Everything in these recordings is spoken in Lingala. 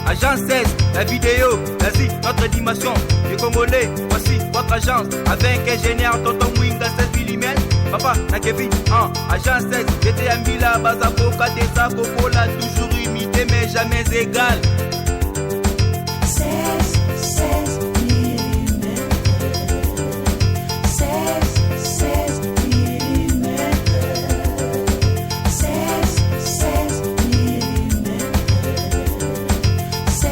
Agence 16, la vidéo, l'Asie, notre dimension. Les Congolais, voici votre agence. Avec ingénieur Tonton Mwinga 16 mm. Papa, na Kevin, 1, agence 16, j'étais à Mila, Bazaboka, Desa, Coca-Cola, toujours imité mais jamais égal. 16, 16 mm. 16, 16 mm. 16, 16 mm. 16,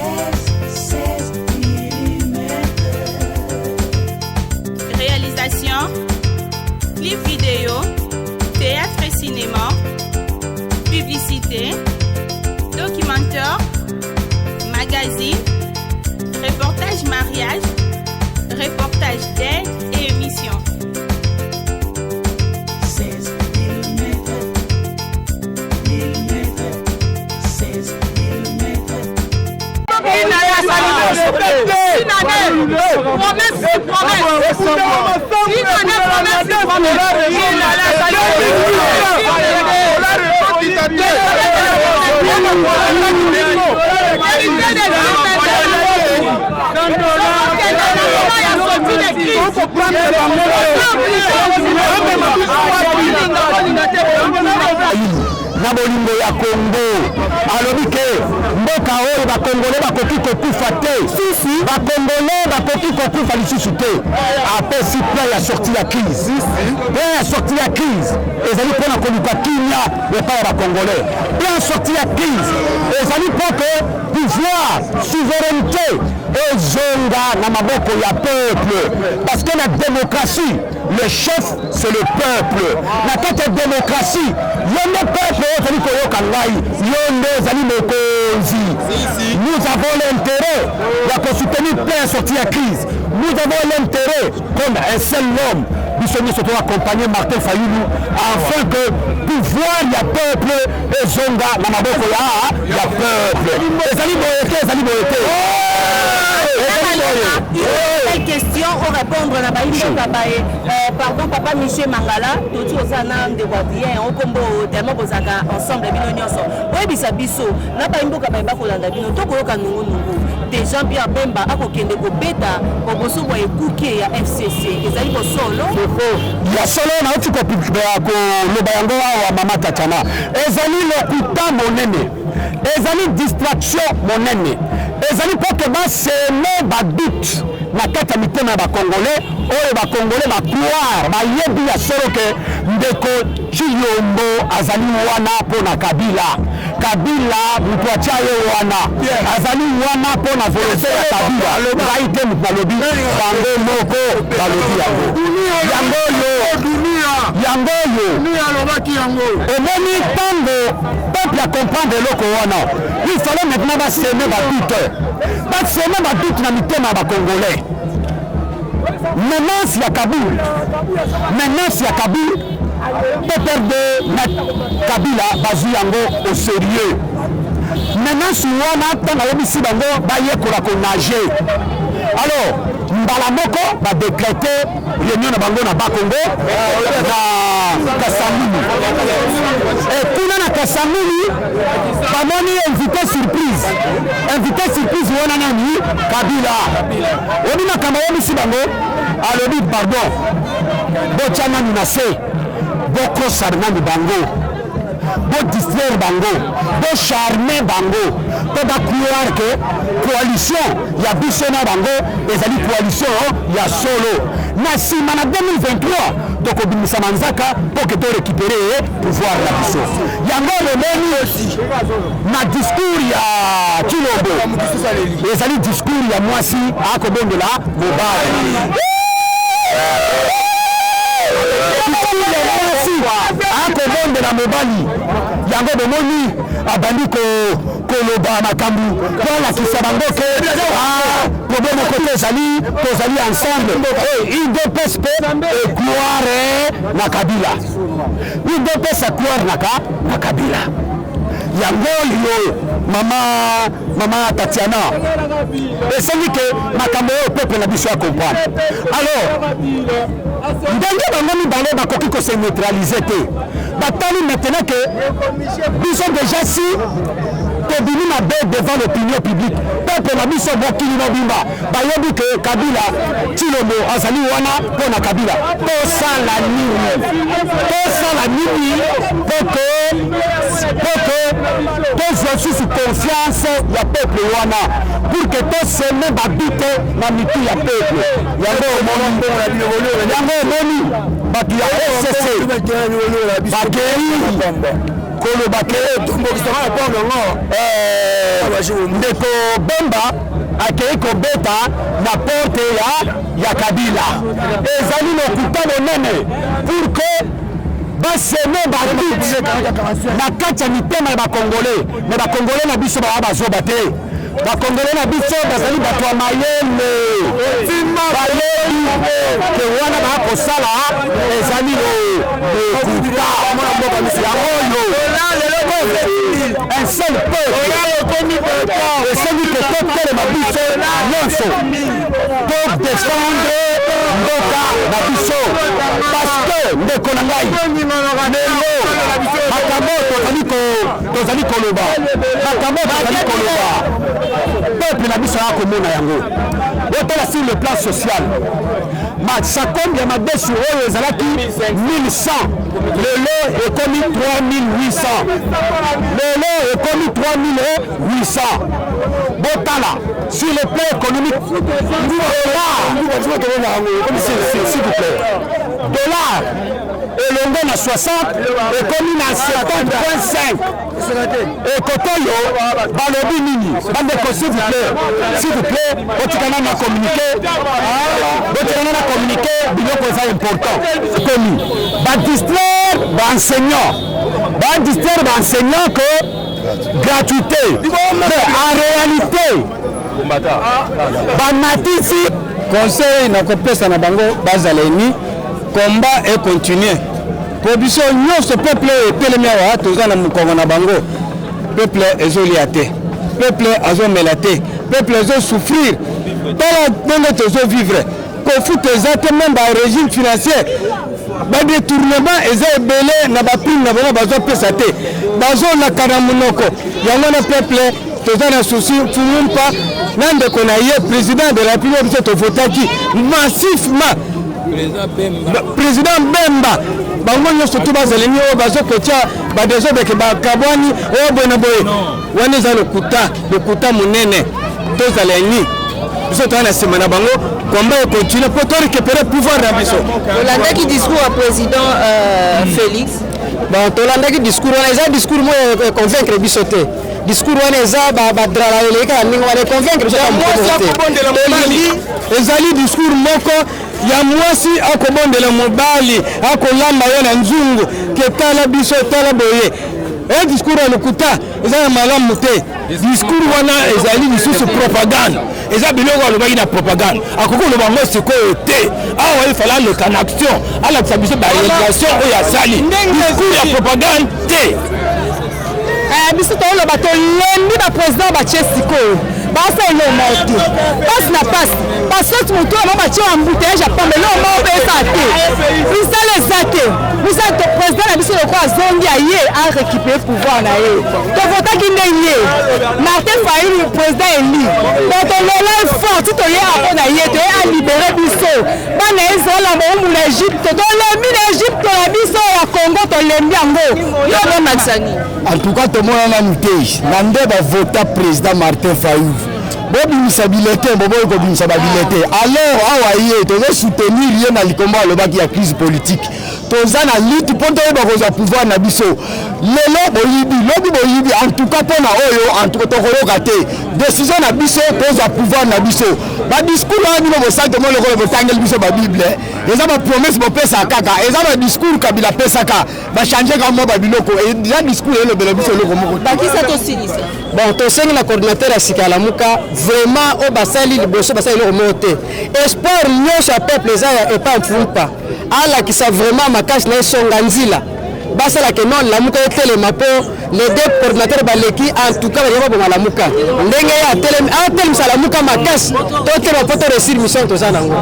16 mm. Réalisation, clip vidéo, théâtre et cinéma, publicité, documentaire, magazine, reportage mariage, reportage d'aide et émission. 16 mm. Mm. 16 mm. Une année, promesse sur promesse. Une année, promesse sur promesse. Une année. Na bolingo ya Kongo, alobi ke mboka oyo bakongole bakoki kokufa te, bakongole bakoki kokufa lisusu te. Apesi plan ya sortie ya crise. Plan ya sortie ya crise ezali mpona koluka kimia epai ya bakongole. Plan ya sortie ya crise ezali mpo ke pouvoir, souveraineté ezonga na maboko ya peuple, parce que la démocratie, le chef, c'est le peuple. Na kati ya démocratie, yo nde peuple oyo ozali koyoka ngai, yo nde ozali mokonzi. Nous avons l'intérêt ya kosoutenir plein ya sortie ya crise. Nous avons l'intérêt, comme un seul homme, biso nyonso toaccompagner Martin Fayulu afin que pouvoir ya peuple ezonga na maboko ya peuple. Ezali boye te, ezali boye te, ezali boye. Quelle question orépondre na bayimboka baye? Pardon, papa Michel Mangala, toti oza na ndeko Adrien okombo tellement bozalaka ensemble bino nyonso. Oyebisa biso na bayimboka baye bakolanda bino, tokoyoka nungunungu te Jean Pierre Bemba akokende kobeta boboso bwa ekuke ya FCC, ezali bosolo? Ya solo, nauti koloba yango awa, mama Tatiana, ezali lokuta monene, ezali distraction monene, ezali mpo ke basemer badoutes na kati ya mitema ya bakongole oyo bakongole bacroire, bayebi ya solo ke ndeko Tshilombo azali wana mpo na Kabila. Kabila moto atya ye wana, azali wana mpo na volonté ya Kabila. Ngai te moto nalobi, bango moko balobi yango. Yango oyo, yango oyo omoni, ntango peuple acomprendre eloko wana, il fallait maintenant basemer badoutes, basemer badoutes na mitema ya bakongolais. Menace ya Kabul, menace ya Kabul, PPRD na Kabila bazwi yango au sérieux, menace wana. Ntango ayebisi bango bayekola konager, alors mbala moko badécréter réunion na bango na Bakongo, na Kasangulu. E kuna na Kasangulu bamoni invité surprise. Invité surprise wana nani? Kabila. Oyebi makambo ayebisi bango? Alobi: "Pardon, botya nani na se, bokosa nani bango, bodistraire bango, bocharmer bango mpo bacroire ke coalition ya biso na bango ezali coalition ya solo. Na nsima, na 2023, tokobimisa manzaka mpo ke torécupérer pouvoir na biso." Yango lomoni na discours ya Tshilombo, ezali discours ya mwasi akobondela mobali, discours ya mwasi akobondela mobali. Yango bomoni abandi koloba makambo po alakisa bango ke problème moko te ezali, tozali ensemble. UDPS mpe ecroire na Kabila, UDPS acroire na Kabila. Yango oyo, mama Tatiana, esengi ke makambo oyo peuple na biso ya comprendre. Alors ndenge bango mibale bakoki kose neutraliser te, batali maintenant ke biso déjà si Tobimi mabe devant l'opinion publique. Peuple na biso mokili mobimba bayebi ke Kabila Tshilombo azali wana mpo na Kabila. Tosala nini? Tosala nini mpo ke mpo ke tozwa lisusu confiance ya peuple wana pour que toseme babite na mitu ya peuple yango omoni yango omoni bato ya fcc bakei koloba ke ndeko Bemba akei kobeta na porte ya, ya Kabila. Ezali lokuta monene pour que baseme badoute na kati ya mitema ya bakongole me bakongole na biso baya bazoba te bakongole na biso bazali bato ya mayele bayebi ke wana baya kosala ezali lokuta yango oyo un seul peuple esengi ke totelema biso nyonso to defendre mboka na biso parce que ndeko na ngai lelo makambo tozali koloba makambo tozali koloba peuple na biso aya komona yango. Botala sur le plan social, masakombi ya madesu oyo ezalaki 1100 lelo ekomi 3800, lelo ekomi 3800. Botala sur le plan économique, dollar, s'il vous plaît, dollar elongo na 60 ekomi na 70.5. Ekote oyo balobi nini bandeko? S'il vous plaît, s'il vous plaît, botikana na communiqué, botikana na communiqué, biloko eza important. Ekomi badistraire baenseignant, badistraire baenseignant que gratuité, mais en réalité bamatisi. Conseil nakopesa na bango, bazala eni, combat econtinue, po biso nyonso peuple oyo etelemi awa toza na mokongo na bango. Peuple ezolia te, peuple azomela te, peuple ezosouffrir. Tala ndenge tozovivre, kofuta eza te, même barégime financier, badétournement eza ebele na baprime na bango bazopesa te, bazolaka na monoko. Yango wana peuple toza na souci. Mfumumpa na ndeko na ye président de la République, biso tovotaki massivement président Bemba. Bango nyonso tu bazalemi oyo bazokotia badésordre, bakabwani oyo boye na boye, wana eza lokuta, lokuta monene. Tozala eni, biso toza na nsima na bango, combat econtinue mpo torécupere pouvoir na biso. Olandaki discours ya président Félix? Bon, tolandaki discours wana, eza discours moko econvaincre biso te. Discours wana eza badrala eleki kaka ndenge wana, econvaincre biso te. Ezali discours moko ya mwasi akobondela mobali, akolamba ye na nzungu ke tala biso, tala boye. E discours ya lokuta, eza ya malamu te. Discours wana ezali lisusu propagande, eza biloko alobaki na propagande. Akoki koloba yango sikoyo te. Awa ifala aleka na action, alakisa biso baréalisation oyo asali, discours ya propagande te. Biso toloba, tolembi baprésident batie sikoyo, basala eloko moko te, pasi na pasi. Basoti motu yango batie embouteillage ya pamba, eloko moko mpe eza te, misala eza te. Misala, président na biso lokola azongi, aye arécupere pouvoir na ye. Tovotaki nde ye Martin Fayulu, président élu. Donc tolela fort ti toyaka mpo na ye, toye alibere biso bana Israel na bowumbu na Egypte. Tolembi na Egypte na biso ya Congo, tolembi yango. Yo omakisa nini? En tout cas, tomona nanu te na nde bavota président Martin Fayulu. Bobimisa bulletin, boboyi kobimisa babulletin. Alors awa ye tozosoutenir ye na likombo alobaki ya crise politique. Toza na lutte mpo toyeba kozwa pouvoir na biso. Lelo boyibi, lobi boyibi. En tout cas, mpo na oyo, en tout cas tokoyoka te. Décision na biso, tozwa pouvoir na biso. Badiscours wana bino bosali, tomoni lokola botangeli biso babible. Eza bapromesse bopesaka kaka, eza badiscours Kabila apesaka, bachange kaka mwa babiloko. Eza discours elobela biso eloko moko. Bakisa, tosilisa. Bon, tosengi na coordinateur ya sika ya Lamuka, vraiment oyo basali liboso, basali eloko moko te. Espoir nyonso ya peuple eza ya epa Mfumpa. Alakisa vraiment makasi na esonga nzila, basalaka non Lamuka etelema, mpo les deux coordinateurs baleki, en tout cas balingi baboma Lamuka. Ndenge ye atelemi, atelemisa Lamuka makasi, totelema mpo to réussir mission toza nango.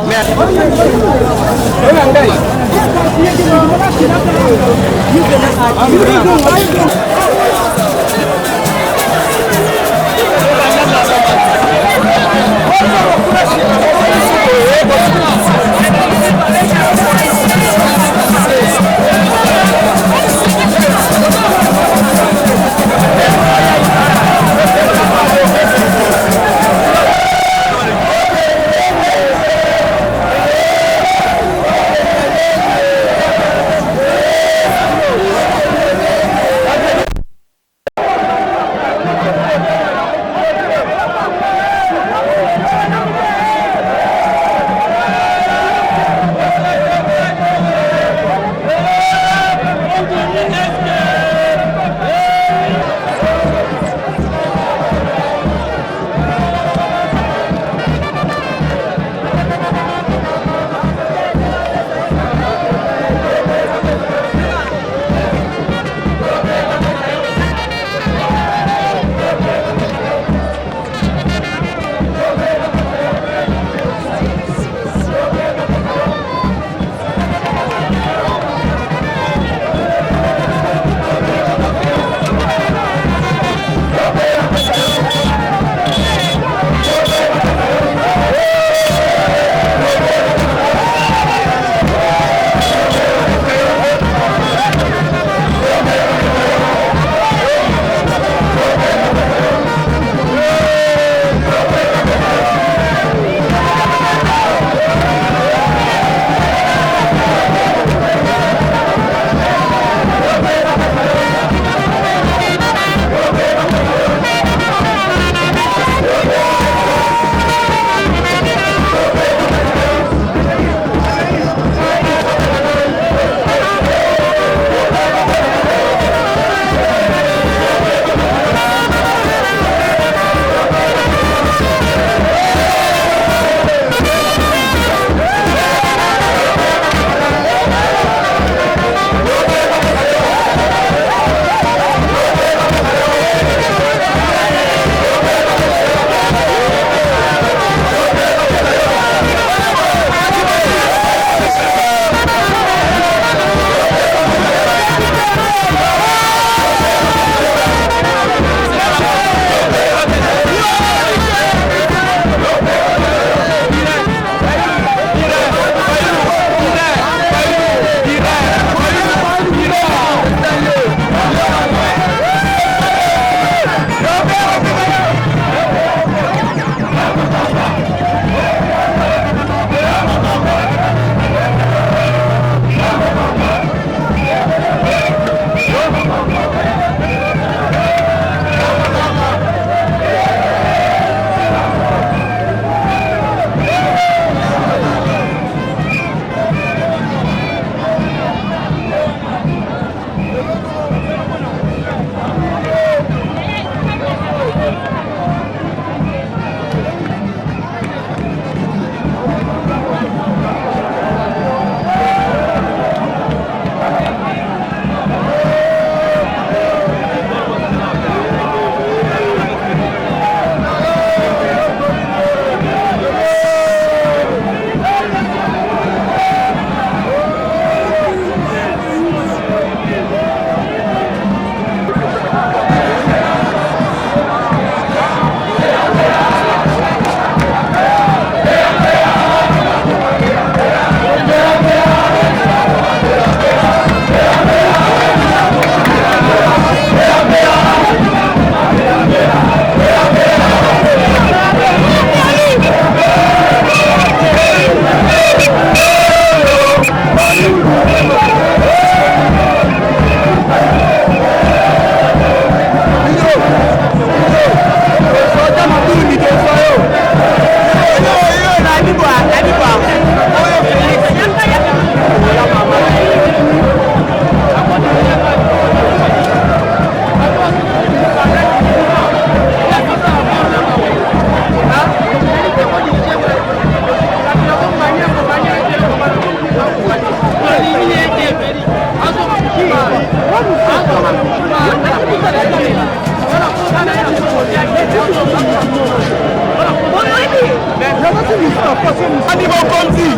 Andi mokonzi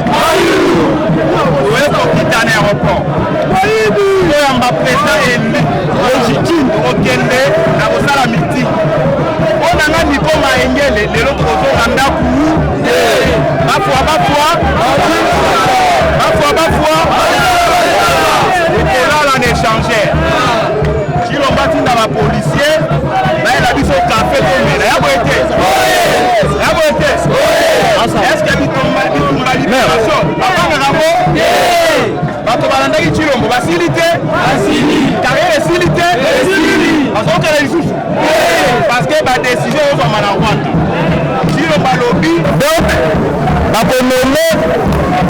oye kokita na aéroport toyamba président élu légitime, tokokende na kosala meeting. Mpo na nga, Niko Mayengele, lelo tokozonga ndako. Bafwa, bafwa, bafwa, bafwa, ekolala na échangeur. Tshilombo atinda bapolicier bayela biso kafe tomela. Ya boye te, ya boye te. Est-ce bitumba libération babangaka ngo? Bato balandaki Tshilombo basili te, carrière esili te, bazokela lisusu parce que badécision ozwama na Rwanda. Tshilombo alobi. Donc bakonommer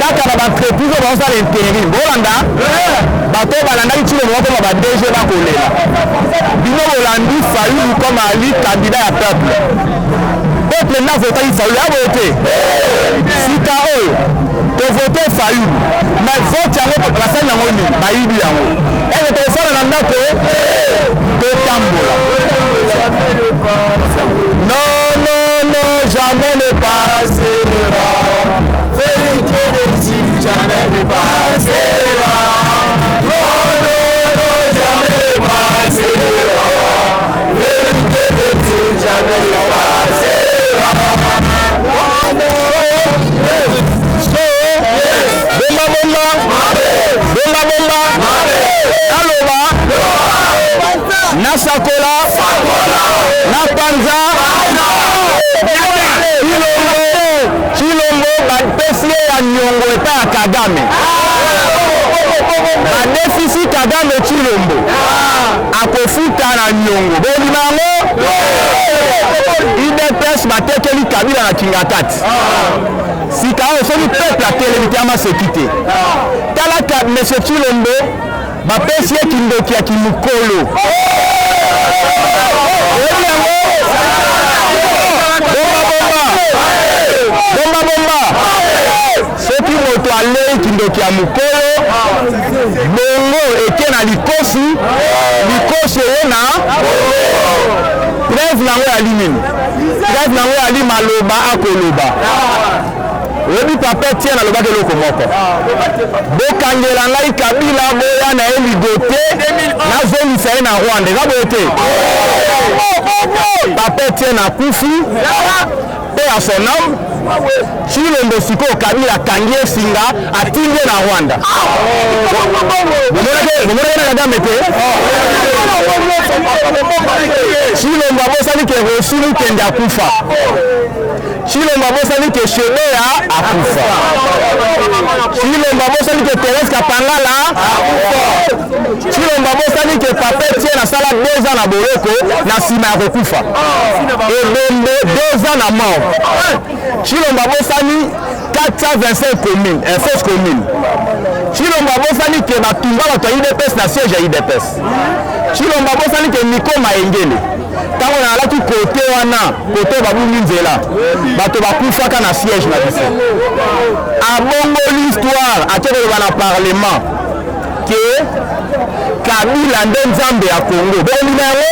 kaka na baentreprise oyo bazosala intérim. Bolanda, bato oyo balandaki Tshilombo bakoma ba DG, bakolela. Bino bolandi Fayulu comme ali candidat ya peuple. Peuple nde avotaki Fayulu, ya boye te. Sika oyo tovote Fayulu, mais vote yango basali yango nini? Bayibi yango. Eke tokosala na ndako, totambola. Non, non, non, jamais ne passera. Vérité des, jamais ne passera. Non, non, non, jamais ne passera. Vérité des, jamais ne passera. So bomba, bomba, bomba, bomba. Naloba, nasakola, napanza. Tshilombo, Tshilombo bapesi ye ya niongo epai ya Kagame, badefisi Kagame. Tshilombo akofuta na niongo, bondima yango. UDPS batekeli Kabila na Kingakati. Sika oyo soki peuple atelemi te, amaseki te. Tala, monsieur Tshilombo bapesi ye kindoki ya kimokolo, oyebi yango. Bomba, bomba, bomba, bomba. Soki moto alei kindoki ya mokolo, bongo eke na likosi, likosi eye na preuve nango yali nini? Preuve nango yali maloba akoloba. Oyebi, papa Etienne alobaki eloko moko: "Bokangela ngai Kabila, boya na ye ligote, nazongisa ye na Rwanda." Eza boye te? Papa Etienne akufi, paix à son âme. Tshilombo sikoyo, Kabila akangi ye singa, atindi ye na Rwanda. Bomonaki na Kagame te. Tshilombo abosani ke Rossy Mukendi akufa. Tshilombo abosani ke Chebeya akufa. Tshilombo abosani ke Thérèse Kapangala. Tshilombo abosani ke papa Etienne asala 2 ans na boloko na nsima ya kokufa ebembe, 2 ans na mort. Tshilombo abosani 425 commune, fosse commune. Tshilombo abosani ke batumba bato ya UDPS na siège ya UDPS. Tshilombo abosani ke Niko Mayengele, ntango nazalaki kote wana, kote babungi nzela, bato bakufaka na siège na biso. Abongoli histoire, atie koloba na parlement ke Kabila nde Nzambe ya Congo. Bokondima yango?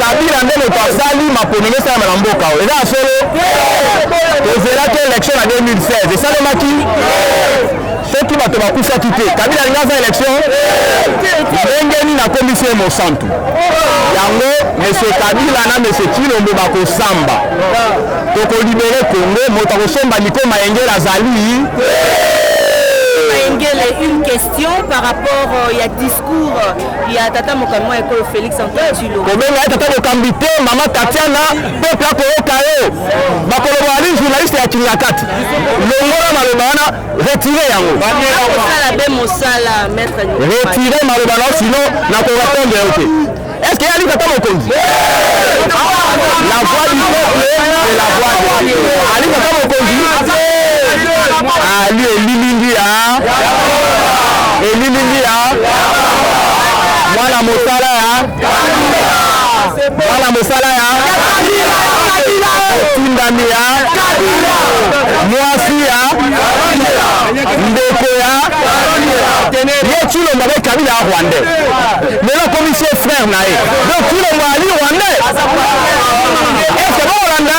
Kabila nde moto asali maponelo esalama na mboka oyo. Eza ya solo? Tozelaki élection na 2016, esalemaki. Soki bato bakufaki te, Kabila alingi aza élection ndenge nini? Akomisi ye mosantu. Yango monsieur Kabila na monsieur Tshilombo bakosamba. Tokolibérer Congo. Moto akosomba Niko Mayengele azali. Mayengele, une question par rapport ya discours ya tata mokambi wa ekolo Félix Antoine Tshilombo. Kobenga ye tata mokambi te, mama Tatiana. Peuple akoyoka yo, bakoloba ali journaliste ya Kingakati. Longola maloba wana, retire yango. Kosala be mosala, maître. Retire maloba na yo, sinon nakorépondre yo te. Est ce que yali tata mokonzi? La voix du peuple, c'est la voix de Dieu. Ali tata mokonzi, ali elilingi ya elilingi ya mwana mosala, ya mwana mosala ya otindami, ya mwasi ya ndeko ya ye. Tshilombo abe Kabila ya rwandais, lelo akomisi ye frère na ye. Donc Tshilombo ali rwandais. Est ce bokolanda?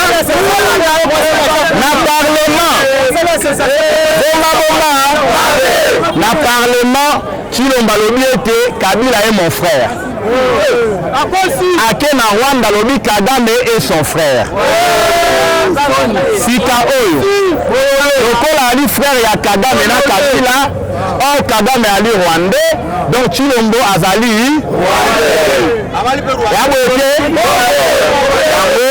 Na parlement, Tshilombo alobi ete Kabila est mon frère. Ake na Rwanda alobi Kagame est son frère. Sika oyo lokola ali frère ya Kagame na Kabila, or Kagame ali rwandais, donc Tshilombo azali ya boye te, yango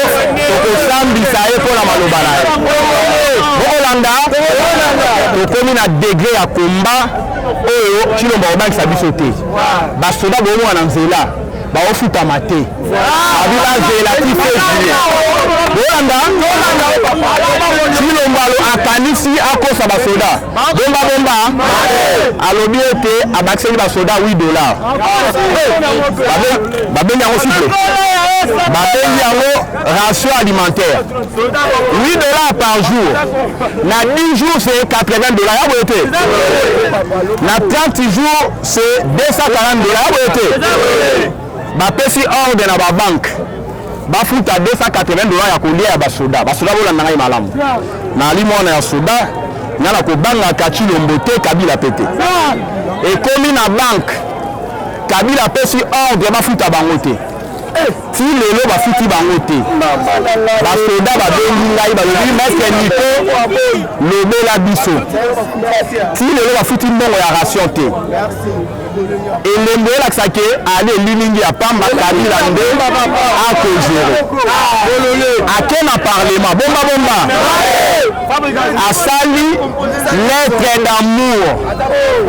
tokosambisa ye mpo na maloba na ye. Bokolanda, tokomi na degré ya combat oyo Tshilombo akobangisa biso te. Basoda boomona na nzela baofutama te, babi bazela ti février. Bolanda, Tshilombo akanisi akosa basoda bomba bomba, alobi ete abakiseli basoda 8 dollars. Babengi yango souple, babengi yango ration alimentaire, 8 dollars par jour. Na 10 jours, c'est 80 dollars, ya boye te? Na 30 jours, c'est 240 dollars, ya boye te? Bapesi ordre na babanke bafuta 280 dollars ya kolia ya basoda. Basoda, bolanda ngai malamu, nali mwana ya soda, nga na kobangaka Tshilombo te, Kabila pe te. Ekomi na banke, Kabila apesi ordre bafuta bango te. Ti lelo bafuti bango te. Basoda babengi ngai, balobi: "Maître Nico, lobela biso." Ti lelo bafuti mbongo ya ration te. Elembo elakisa ke ali elilingi ya pamba, Kabila nde akogérer. Ake na parlement, bomba bomba, asali lettre d'amour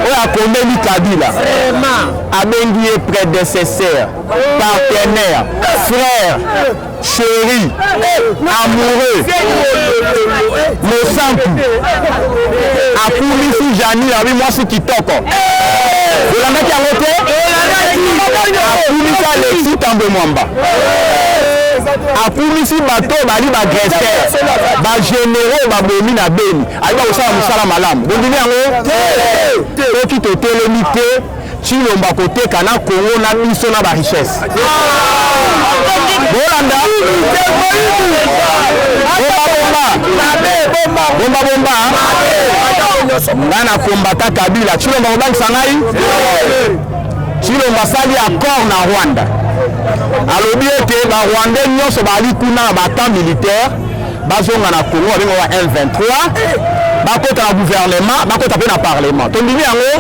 oyo akomeli Kabila, abengi ye prédécesseur, partenaire, frère, chéri, amoureux, mosantu. Akumisi Jani, abi mwasi kitoko. Olandaki yango te? Akumisi Alexis Tambwe Mwamba, akumisi bato oyo bali baagresseur, bagénéraux babomi na Beni, ayi bakosala mosala malamu. Bondimi yango? Soki totelemi te, Tshilombo akoteka na Kongo na biso na barichesse. Bolanda, bomba bomba bomba bomba, ngai na kombata Kabila. Tshilombo akobangisa ngai? Tshilombo asali accord na Rwanda, alobi ete barwandais nyonso bali kuna na bacamp militaire bazonga na Congo, babengaka M23, bakota na gouvernement, bakota mpe na parlement. Tondimi yango.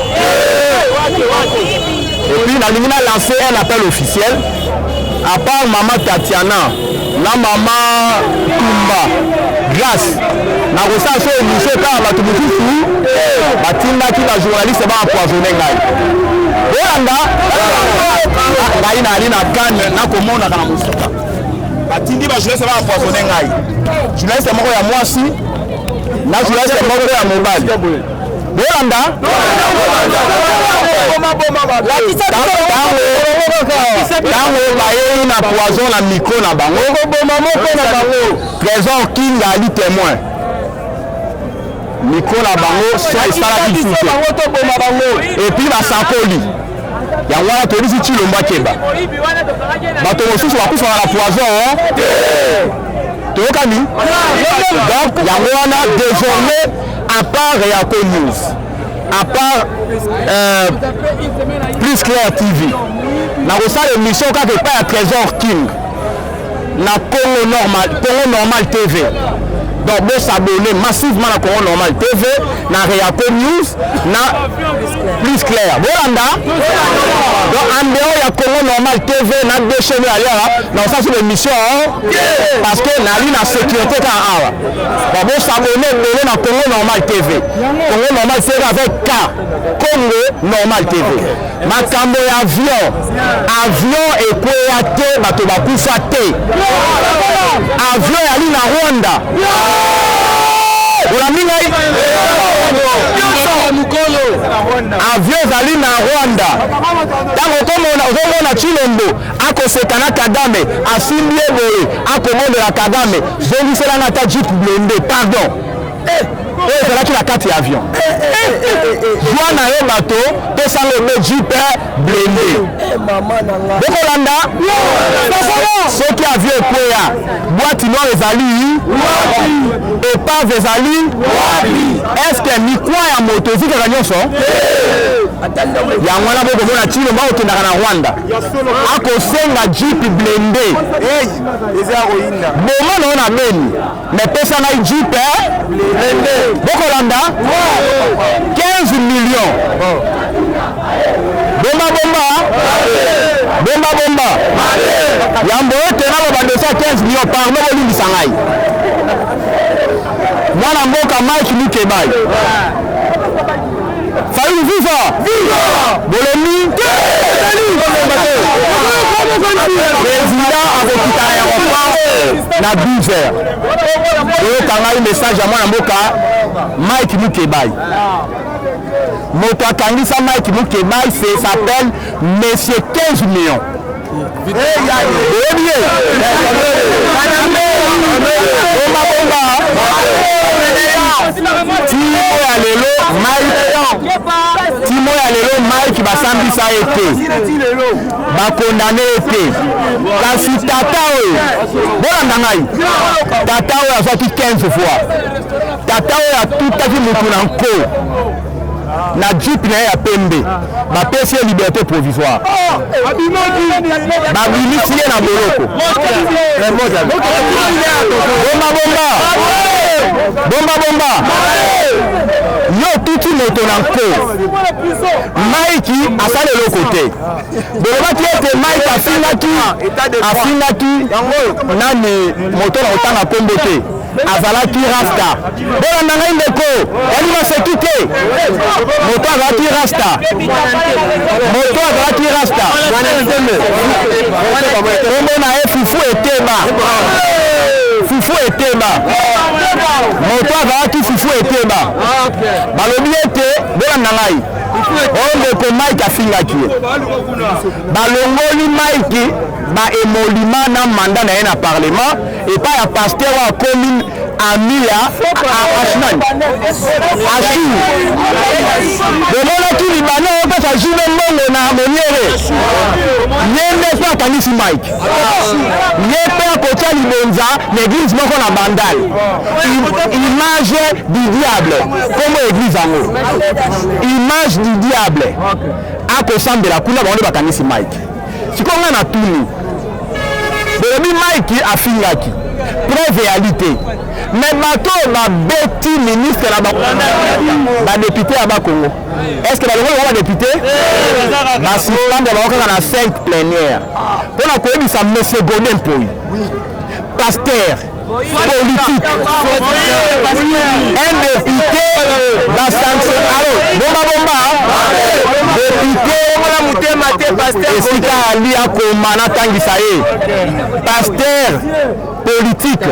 Et puis nalingi na lancer un appel officiel. À part mama Tatiana na mama Tumba Grâce, nakosala so émission kaka. Bato mosusu batindaki bajournaliste baempoisonne ngai. Bolanda ngai, nali na kane, nakomonaka na mosika. Batindi bajournaliste baempoisonne ngai, journaliste moko ya mwasi na journaliste moko ya mobali. Bolanda, ntango bayei na poison na micro na bango, Trésor Kinga ali témoin, micro na bango so esalaki su te. Et puis basakoli yango wana, toyebisi Tshilombo akeba, bato mosusu bakufaka na poison. Toyokani? Donc yango wana, désormais, à part Reaco News, à part Plus Clair TV, nakosala émission kaka epai ya Trésor King na Congo Normal, Congo Normal TV. Donc bosabonner massivement na Congo Normal TV, na Reaco News, na Plus Clair. Bolanda. Donc en dehors ya Congo Normal TV na deux chaînes ailleurs, na osala sur l'émission parce que nali na sécurité kaka awa. Bon, bosabonner ebele na Congo Normal TV, Congo Normal TV avec K, Congo Normal TV. Makambo ya avion, avion ekweya te, bato bakufa te. Avion yali na Rwanda. Olandi ngai? Avion ezali na Rwanda. Ntango ozomona Tshilombo akoseka na Kagame, asimbi ye boye, akobondela Kagame: "Zongiselanga ata jeep blindé, pardon," oyo ezalaki na kati ya avion. Zwa na yo bato, tosala obe jeep blindé. Bokolanda, soki avion ekweya, boîte noire ezali, épave ezali. Est-ce mikwa ya moto ezikaka nyonso? Yango wana bokomona Tshilombo akokendaka na Rwanda, akosenga jeep blende boma na yo na Beni, mais pesa ngai jeep blende. Bokolanda 15 millions, bomba bomba bomba bomba yambo ete naloba dossier ya 15 millions. Pardon, bolimbisa ngai, mwana mboka Mike Mukebayi. Fayulu viva! Bolemi président akokita na aéroport na 12 heures. Oyoka ngai, message ya mwana mboka Mike Mukebayi. Moto akangisa Mike Mukebayi, c'est s'appelle monsieur 15 millions. Oyebi ye, bomba bomba. Timo ya lelo Mike, timo ya lelo Mike, basambisa ye te, bakondane ye te. Kasi tata oyo, bolanda ngai, tata oyo azwaki 15 fois, tata oyo atutaki motu na nko na jeep na ye ya pembe, bapesi ye liberté provisoire, babimisi ye na boloko. Bomba bomba bomba bomba, yo otuti moto na nko. Mike asala eloko te. Bolobaki ete Mike afingaki nani, moto na kotanga nkombo te, azalaki rasta. Bolanda ngai, ndeko, yali maseki te. Moto azalaki rasta, moto azalaki rasta, kombo na ye Fufu Eteba. Fufu Eteba, moto azalaki Fufu Eteba. Balobi ete, bolanda ngai, oyo ndeko Mike afingaki ye, balongoli Mike baémoluments na mandat na ye na parlement epai ya pasteur oyo akomi ami ya Ashnani Ashur. Bomonaki libana oyo opesa juve mbongo na moniere, ye nde mpe akangisi Mike. Ye mpe akotia libonza na église moko na Bandal, Image du Diable, kombo église yango, Image du Diable, akosambela kuna. Bango nde bakangisi Mike. Sikoyo ngai natuni, bolobi Mike afingaki, preuve eyali te, mais bato oyo babeti ministre na badéputés ya Bakongo, est ce que balongoli bango badéputés? Basuspendre bango kaka na 5 plénière. Mpona koyebisa monsieur Godin Mpoi, pasteur politique, un député basanction. Alors bomba bomba, député esika ali akoma, natangisa ye, pasteur politique,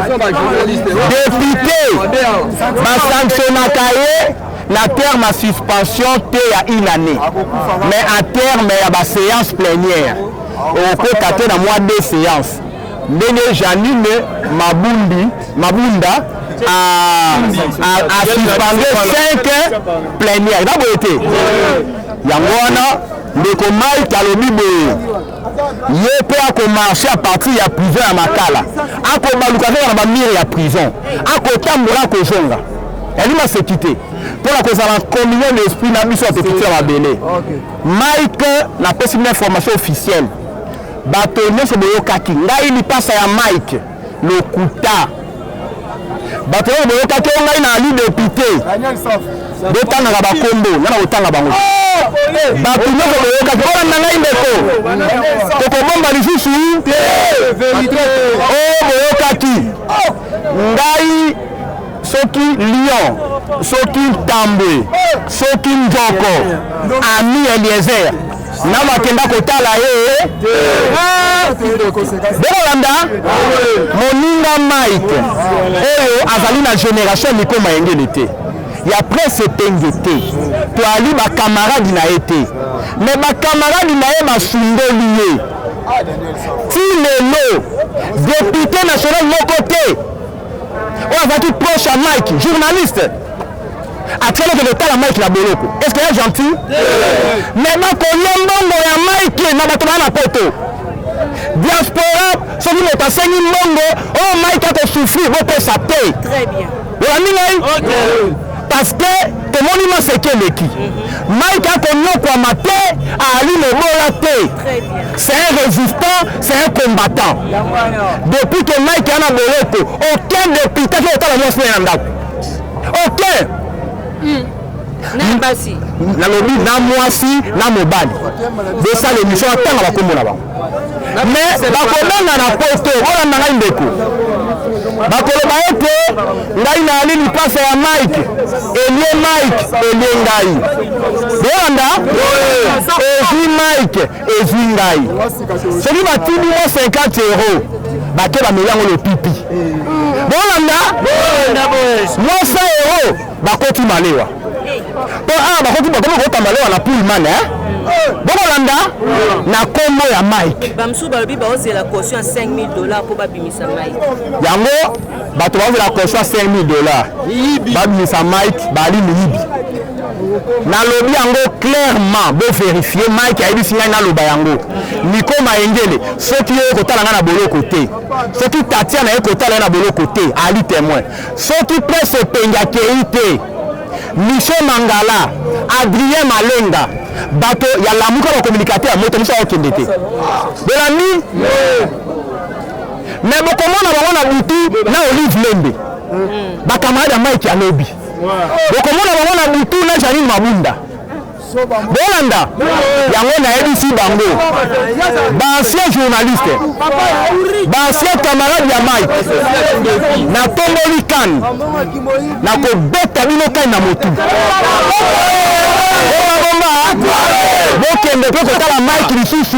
député, basanctionnaka ye na terme ya suspension te ya une année, mais en terme ya baséance plénière. Okota te na mwa deux séances, ndenge Janine Mabundi Mabunda asuspendre 5 plénière. Eza boye te? Yango wana ndeko Mike alobi boye, ye mpe akomarche à partir ya prison ya Makala, akobaluka kaka na bamurs ya prison, akotambola, akozonga. Yali maseki te, mpona kozala communion d'esprit na biso ya tokiti ya mabele. Mike, napesi bino information officielle. Bato nyonso boyokaki ngai lipasa ya Mike, lokuta. Bato oyo boyokaki oyo ngai na ali député, botangaka bakombo nga na kotanga bango. Bato nyonso boyokaki oyo na ngai, ndeko, tokobomba lisusu oyo boyokaki ngai, soki lion, soki ntambwe, soki nzoko, ami Eliezer na bakenda kotala ye. Bokolanda moninga Mike oyo azali na génération Mikoma Yengele te, ya Prince Epenge te, toali bakamaradi na ye te, mais bakamaradi na ye basundoli ye ti lelo. Député national moko te oyo azalaki proche ya Mike, journaliste, atialaki kotala Mike na boloko. Est ce que ya gentil? Mais bakolia mbongo ya Mike na bato baa na poto, diaspora. Soki moto asengi mbongo oyo Mike akosouffrir, bopesa te. Olandi ngai? Parce que tomoni maseki eleki. Mike akonyokwama te, ali mobola te. C'est un résistant, c'est un combattant. Depuis que Mike ana boloko, aucun député ake kotala mwasi na ye na ndako. Aucun. Na basi. Nalobi na mwasi na mobali, bosala émission, atanga bakombo na bango. Mais bakobenga na poto, bolanda ngai ndeko, bakoloba ete ngai nayali lipasa ya Mike, elie Mike, elie ngai. Bolanda, ezwi Mike, ezwi ngai. Soki batindi mwa 50 euro, bake bameli yango lopipi. Bolanda, mwa 100 euro, bakoti malewa. Mpo awa bakoti, bakomi kokota malewa na Pullman. Bokolanda na nkombo ya Mike. Bamosusu balobi baozela caution ya 5000 $ mpo babimisa Mike. Yango bato bazela caution ya 5000 $ babimisa Mike, bali miyibi. Nalobi yango clairement, boverifie. Mike ayebisi ngai naloba yango. Niko Mayengele, soki ye kotala ngai na boloko te, soki Tatiana ye kotala ye na boloko te, ali témoin. Soki Presse Epengi akei te, Michel Mangala, Adrien Malenga, bato ya Lamuka, bacommunicateur ya moto mosu akokende te. Bolandi, me bokomona bango na butu na Olive Lembe, bacamarade ya Mike. Alobi bokomona bango na butu na Janine Mabunda. Bolanda yango, nayebisi bango, baancien journaliste, baancien camarade ya Mike, natomboli kane, nakobeta bino kane na motu. Bomba, bokende mpe kotala Mike lisusu,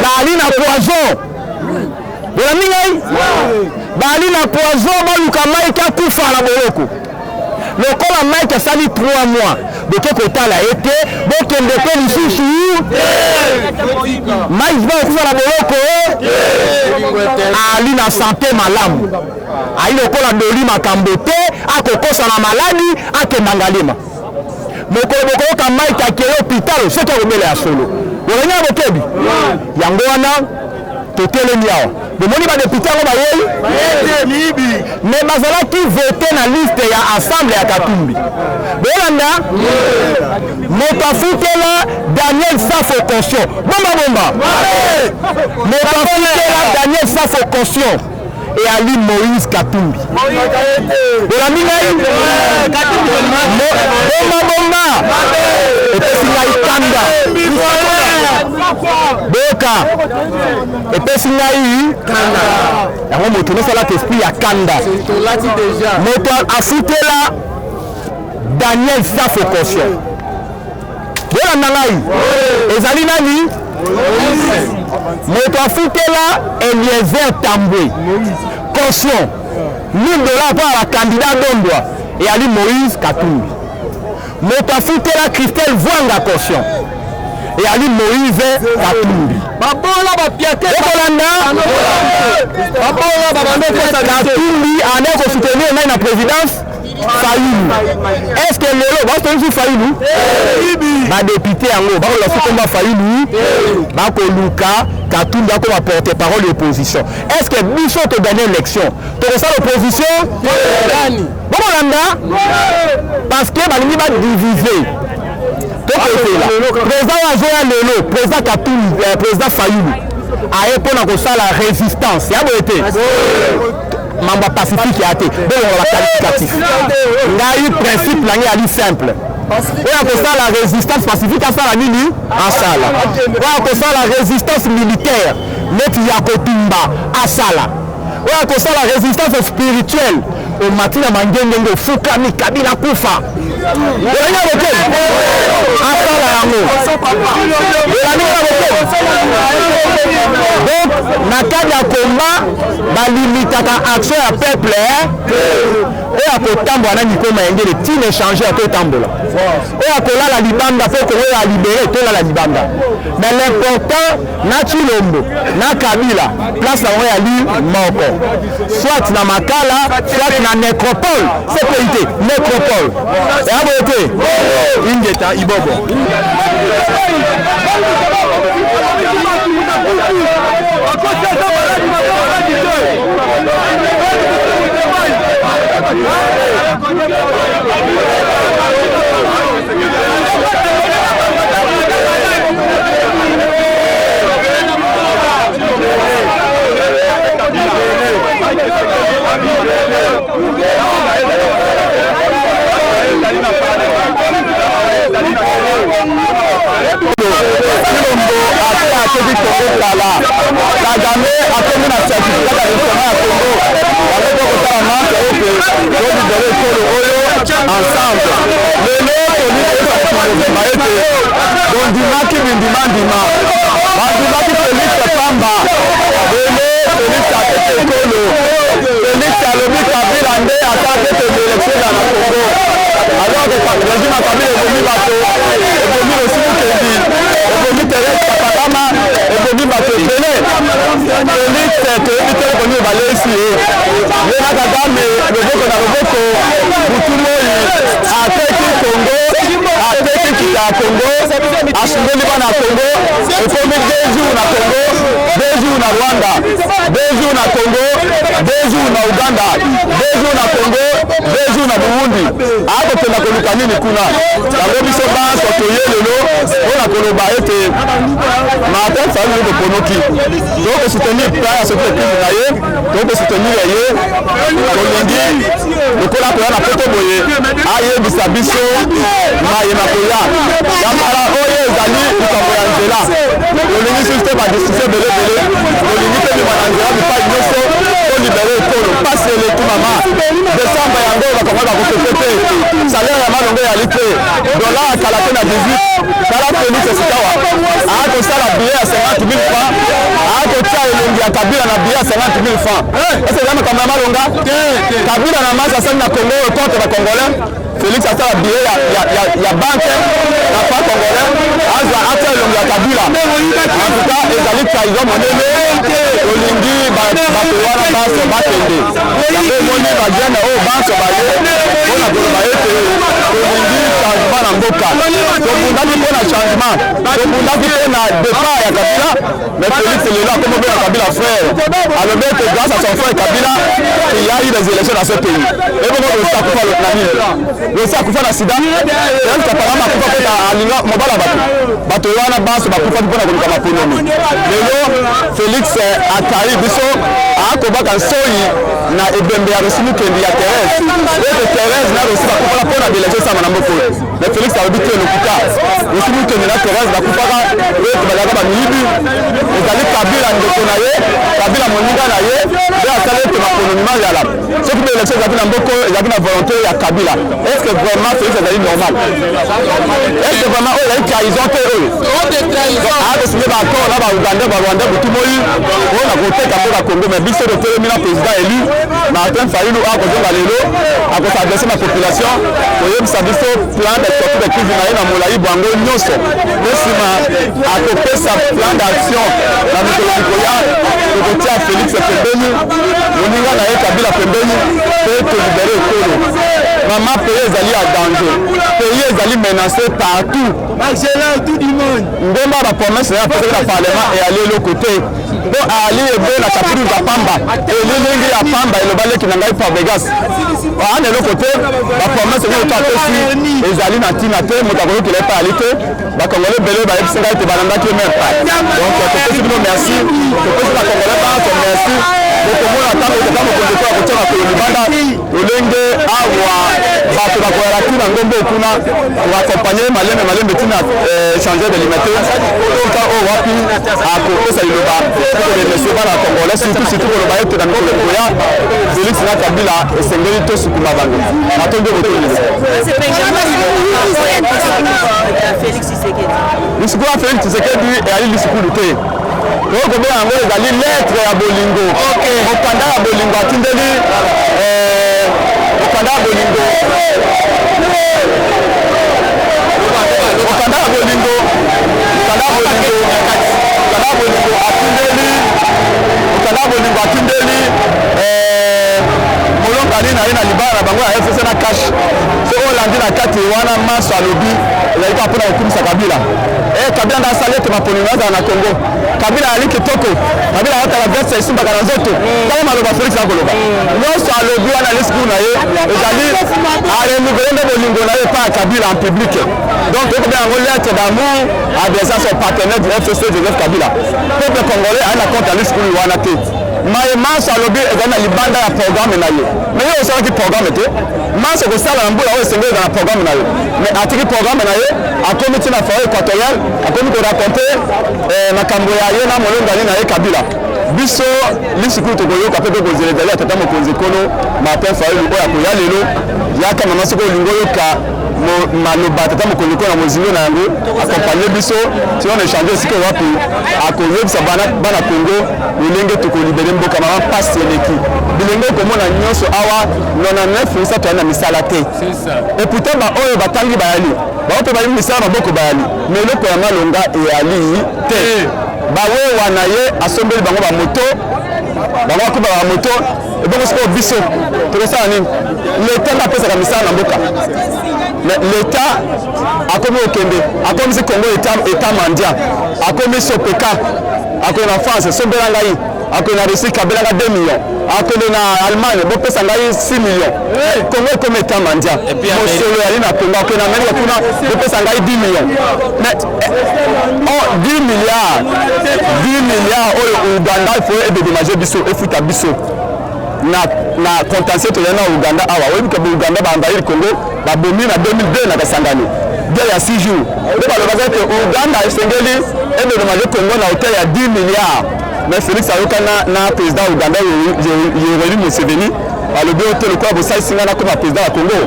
baali na poison. Bolandi ngai, baali na poison, baluka Mike akufa na boloko. Lokola Mike asali 3 mois, boke kotala ye te, bokende mpe lisusu. Mike ba okufa na boloko, ali na santé malamu, ali lokola doli makambo te, akokosa na maladi, akenda Ngalema. Mokolo bokoyoka Mike akeye hôpital, soki akobela ya solo, bolengi ya bokebi yango wana. Totelemi awa, bomoni badéputé yango bayei, mais bazalaki vote na liste ya Ensemble ya Katumbi. Bolanda, moto afutela Daniel Safo caution, bomba bomba, moto afutela Daniel Safo caution eyali Moïse Katumbi. Bolandi ngai, bomba bomba, epesi ngai kanda. Boyoka, epesi ngai kanda yango. Moto nyonso alata esprit ya kanda. Moto afutela Daniel Safo caution, bolanda ngai, ezali nani? Moto afutela Eliezer Tambwe caution 1000 $ mpo ya bacandidat dondwa, eyali Moïse Katumbi. Moto afutela Christelle Vwanga caution, eyali Moïse Katumbi. Babola bapiate. Okolanda. Babola babando. Katumbi ande kosoutenir ngai na présidence? Fayulu. Est ce que lelo basoutenir Fayulu? Badéputé yango bakoloba soki komba Fayulu, bakoluka Katumbi akoma porte parole ya opposition. Est ce que biso togagner élection, tokosala opposition? Bokolanda, parce que balingi badivise. Tokozela président oyo azoya lelo, président Katumbi, président Fayulu aye mpona kosala résistance ya boye te, mambo ya pacifique ya te. Bolongola baqualificatif. Ngai principe na ngai yali simple: oyo akosala résistance pacifique asala nini? Asala. Oyo akosala résistance militaire neti ya kotumba, asala. Oyo akosala résistance spirituelle, omati na mangengenge, ofukami, Kabila kufa, olinga boke, asala yango. Olinga boke. Donc na cadre ya combat, balimitaka action ya peuple. Oyo akotambola na mikoma ya ngele ntina échange, atotambola. Oyo akolala libanda mpo Kongo ya libéré, tolala libanda. Mais l'important, na Chilombo na Kabila, place na bango yali moko, soit na Makala, soit na nécropole. Sécurité, nécropole eya boye te. Ingeta ibobo. Tshilombo ate ateki Congo kala. Kagame akomi na certificat d'enregistrement ya Congo. Yango tokosala marche ete tolibere ekolo oyo ensemble. Lelo tolingi koyebisa mokili mobimba ete tondimaki bindimandima, bandimaki Felix pamba. Lelo Felix ateki ekolo. Felix alobi Kabila nde asalaki ete élection ezala na Congo. Alors que régime ya Kabila ebomi bato, ebomi Rossy Mukendi, ebomi Thérèse Kapakama, ebomi bato ebele. Felix toyebi te eloko nini baleisi ye. Ye na Kagame loboko na loboko, butu moi ateki Congo, ateki kita ya Congo, asundoli bana ya Congo, ekomi 2 jours na Congo, 2 jours na Rwanda, 2 jours na Congo, 2 jours na Uganda, 2 jours na Congo, 2 jours na Burundi. Akokenda koluka nini kuna? Yango biso banso toye lelo mpona koloba ete Martin Fayulu toponoki, tokosoutenir plan ya sortie de crise na ye, tokosoutenir ye, tolingi lokola koya na poto boye ayebisa biso maye makoya ya mbala oyo ezali likambo ya nzela. Tolingi susu te badiskusio ebelebele, tolingi te bima na nzela bipai nyonso tolibere ekolo. Mpasi eleki mama, desembre yango bakongo bakofete te, salaire ya malongo eyali te, dollar akala te na 18. Tala Felix sikawa akosala billet ya 50 000 francs, akotia elongi ya Kabila na billet ya 50 000 francs. Ese eza makambo ya malonga? Kabila na masi asali na Congo oyo contre ba Congolais. Felix asala billet ya, ya, ya, ya banque na franc congolais, azwa atia elongi ya Kabila. En tout cas ezali trahison monene. Tolingi bato wana banso bakende. Yango omoni bajeune oyo banso baye mpona koloba ete tolingi changement na mboka. Tobundaki mpo na changement, tobundaki mpo na départ ya Kabila, mais Félix lelo akomi obenga Kabila frère. Alobi ete grâce à son frère Kabila qu'il y a eu des élections dans ce pays. Ebongo Rossy akufa na nini? Rossy akufa na sida? Thérèse Kaparama akufa mpo alinga mobala bato. Bato wana banso bakufaki mpo na koluka maponomi. Lelo Félix atrahi biso, akobaka nsoi na ebembe ya Rossy Mukendi ya Thérèse. Ete Thérèse na Rossy bakufaka mpo na baélection esalama na mboka oyo. Mais Félix alobi te lokuta. Rossy Mukendi na Thérèse bakufaka ete bazalaka bamiyibi. Ezali Kabila ndeko na ye, Kabila moninga na ye nde asali ete maponomi mazala. Soki baélection ezalaki na mboka oyo, ezalaki na volonté ya Kabila. Est-ce que vraiment Félix azali normal? Est-ce que vraiment oyo ezali trahison te oyo? Akosinye baaccord na baougandais, barwandais butu moi oyo na koteka mboka Congo. Mais biso totelemi na président élu Martin Fayulu akozonga lelo, akos'adresse na population koyebisa biso plan de sortie de crise na ye na molai bwango nyonso, mpe nsima akopesa plan d'action na mikolo mikoya. Tokotia Félix pembeni, moninga na ye Kabila pembeni, mpe tolibere ekolo. Mama, pays ezali ya danger, pays ezali menacé partout. Ngomba bapromesse na ye apesaki na parlement eyali eloko te, mpo ali ebela kapulu za pamba, elilingi ya pamba, eloba leki na ngai Fabregas. Ana eloko te, bapromesse nyonso to apesi ezali na ntina te, moto akoyokela ye mpe ali te. Bakongole ebele bayebisi ngai ete balandaki ye même pas. Donc topesi bino merci, topesi bakongole banso merci. Bokomona ntango tata mokonzi mpo akotia makolo libanda, lolenge awa bato bakoyala ntina ngombe kuna koakompagne malembe malembe ntina échangeur de limete, esika oyo wapi akopesa liloba koremercie bana ya congolais, surtout surtout koloba ete na mikolo ekoya Félix na Kabila esengeli tosukuma bango. Natondi botondi. Lisukulu ya Félix Tshisekedi eyali lisukulu te, tokoki kobenga yango ezali lettre ya bolingo, mokanda ya bolingo atindeli, mokanda ya bolingo, mokanda ya bolingo, mokanda ya bolingo, mokanda ya bolingo atindeli, mokanda ya bolingo atindeli molongani na ye na libala na bango ya FCC na cash. Soki olandi na kati wana, maso alobi ezali kaka mpona kokumisa Kabila. Kabila nde asali ete maponomi azala na Congo. Kabila azali kitoko, Kabila alataka veste esimbaka na nzoto. Tala maloba Félix akoloba nyonso alobi wana lisukulu. Discours na ye ezali arenouveler nde bolingo na ye epai ya Kabila en public. Donc tokobenga yango lettre d'amour adressé à son partenaire du FCC Joseph Kabila. Peuple congolais aye na compte ya discours wana te. Maye manso alobi ezali na libanda ya programme na ye. Mais ye osalaki programme te. Manso kosala na mbula oyo esengeli ezala na programme na ye. Mais atiki programme na ye, akomi ti na forêt équatoriale, akomi ko raconter eh, makambo ya ye na molongani na ye Kabila. Biso lisukulu tokoyoka mpe tokozela ezali ya tata mokonzi ekolo Martin Fayulu oyo akoya lelo. Yaka mama soki olingi oyoka maloba tata mokonzi ekolo na mozindo na yango, accompagne biso ti on échange esika wapi akoyebisa bana, bana Congo lolenge tokolibere mboka. Mama, mpasi eleki bilenge okomona nyonso awa, 99 toyali na misala te. Et pourtant baoyo batangi bayali, bango mpe bayebi misala maboko bayali, mais eloko ya malonga eyali te. Bawewa na ye asombeli bango bamoto, bango bakobaka bamoto. Ebongo sikoyo biso tokosala nini? Leta nde apesaka misala na mboka, mais leta akomi kokende, akomisi Congo état mendiant, akomi sopeka. Akende na France, sombela ngai, akende na Russie, kabelanga 2 millions, akende na Allemagne, bopesa ngai 6 millions. Congo ekomi état mendiant. Mosolo yali na Congo, akende na Amerika kuna, bopesa ngai 10 millions. Mais oh, 10 milliards, 10 milliards oyo Uganda il faut edédommager biso, efuta biso na contentieux tozali na Uganda awa. Oyebi ke Uganda baenvahir Congo, babomi na 2002 na Kasangani, guerre ya 6 jours. Nde balobaka ete Uganda esengeli edédommager Congo na hauteur ya 10 milliards. Mais Félix ayoka na président Uganda Yoweri Museveni, alobi oyo te, lokola bosalisi ngai nakoma président ya Congo,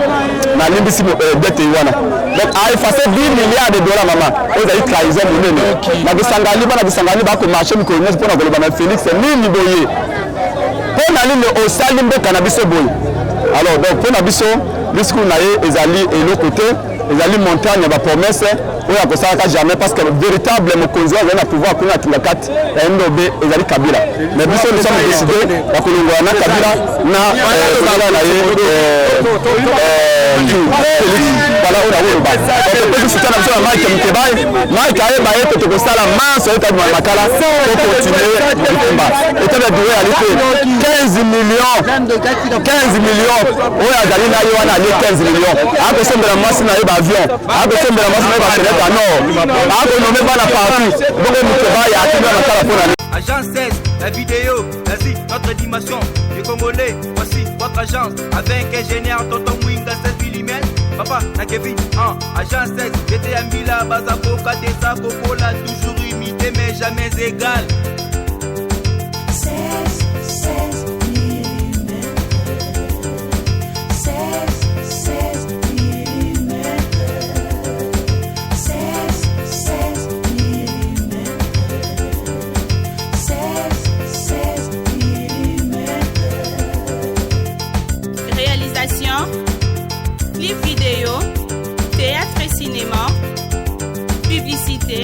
nalimbisi dette wana. Donc aeffacer 10 milliards de dollars. Mama, oyo ezali trahison monene. Na Kisangani, bana Kisangani bakomarcher mikolo nyonso mpona koloba na Félix: nini boye? Mpo na nini osali mboka na biso boye? Alors donc, mpo na biso, discours na ye ezali eloko te, ezali montagne ya bapromesse oyo akosalaka jamais, parce que véritable mokonzi oyo azali na pouvoir kuna na Kingakati ya Ndobe ezali Kabila. Mais biso, nous sommes décidé ya kolongola na Kabila na kolongola na ye Félix. Voilà oyo nakoloba. Topesi soutien na biso na Mike Mukebayi. Mike ayeba ye te, tokosala manso oyo tabima makala, tocontinuer bitumba. État de droit ali te. 15 millions, 15 millions oyo azali na ye wana, alie 15 millions, akosombela mwasi na ye baavion, akosombela mwasi na ye bachaînettes en or, akonommer bana partout. Bongo Mukebayi atindi makala mpo na Agence 16, la vidéo, l'Asie, notre dimension. Les Congolais, voici votre agence. Avec ingénieur Tonton Mwinga 16 mm. Papa, na Kevin, 1. Agence 16, j'étais à Mila, Bazaboka, Desa, Coca, toujours imité, mais jamais égal. 16, 16 mm. 16, 16 mm. 16, 16 mm. 16, 16 mm. Réalisation, clip vidéo, théâtre et cinéma, publicité.